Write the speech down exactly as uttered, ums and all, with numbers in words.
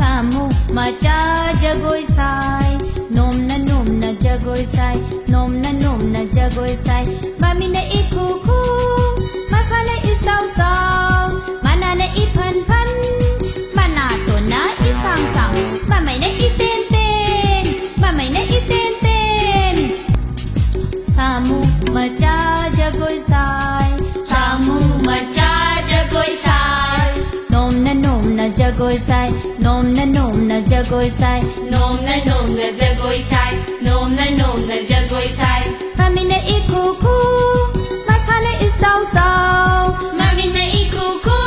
ꯁꯥꯃꯨ ꯃꯆꯥ ꯖꯒꯣꯏ ꯁꯥꯏ, ꯅꯣꯝꯅ ꯅꯣꯝꯅ ꯖꯒꯣꯏ ꯁꯥꯏ, ꯅꯣꯝꯅ ꯅꯣꯝꯅ ꯖꯒꯣꯏ ꯁꯥꯏ꯫ ꯃꯃꯤꯠꯅ ꯏꯈꯨ ꯈꯨ, ꯃꯁꯥꯅ ꯏꯁꯥꯎ ꯁꯥꯎ, ꯃꯅꯥꯅ ꯏꯐꯟ ꯐꯟ, ꯃꯅꯥꯇꯣꯟꯅ ꯏꯁꯥꯡ ꯁꯥꯡ, ꯃꯃꯩꯅ ꯏꯇꯦꯟ ꯇꯦꯟ, ꯃꯃꯩꯅ ꯏꯇꯦꯟ ꯇꯦꯟ꯫ ꯁꯥꯃꯨ ꯃꯆꯥ ꯖꯒꯣꯏ ꯁꯥꯏ, ꯁꯥꯃꯨ ꯃꯆꯥ ꯖꯒꯣꯏ ꯁꯥꯏ꯫ ꯅꯣꯝꯅ ꯅꯣꯝꯅ ꯖꯒꯣꯏ ꯁꯥꯏ, ꯅꯣꯝꯅ ꯅꯣꯝꯅ ꯖꯒꯣꯏ ꯁꯥꯏ꯫ ꯅꯣꯝꯅ ꯅꯣꯝꯅ ꯖꯒꯣꯏ ꯁꯥꯏ, ꯅꯣꯝꯅ ꯅꯣꯝꯅ ꯖꯒꯣꯏ ꯁꯥꯏ꯫ ꯃꯃꯤꯠꯅ ꯏꯈꯨ ꯈꯨ, ꯃꯁꯥꯅ ꯏꯁꯥꯎ ꯁꯥꯎ, ꯃꯃꯤꯠꯅ ꯏꯈꯨ ꯈꯨ,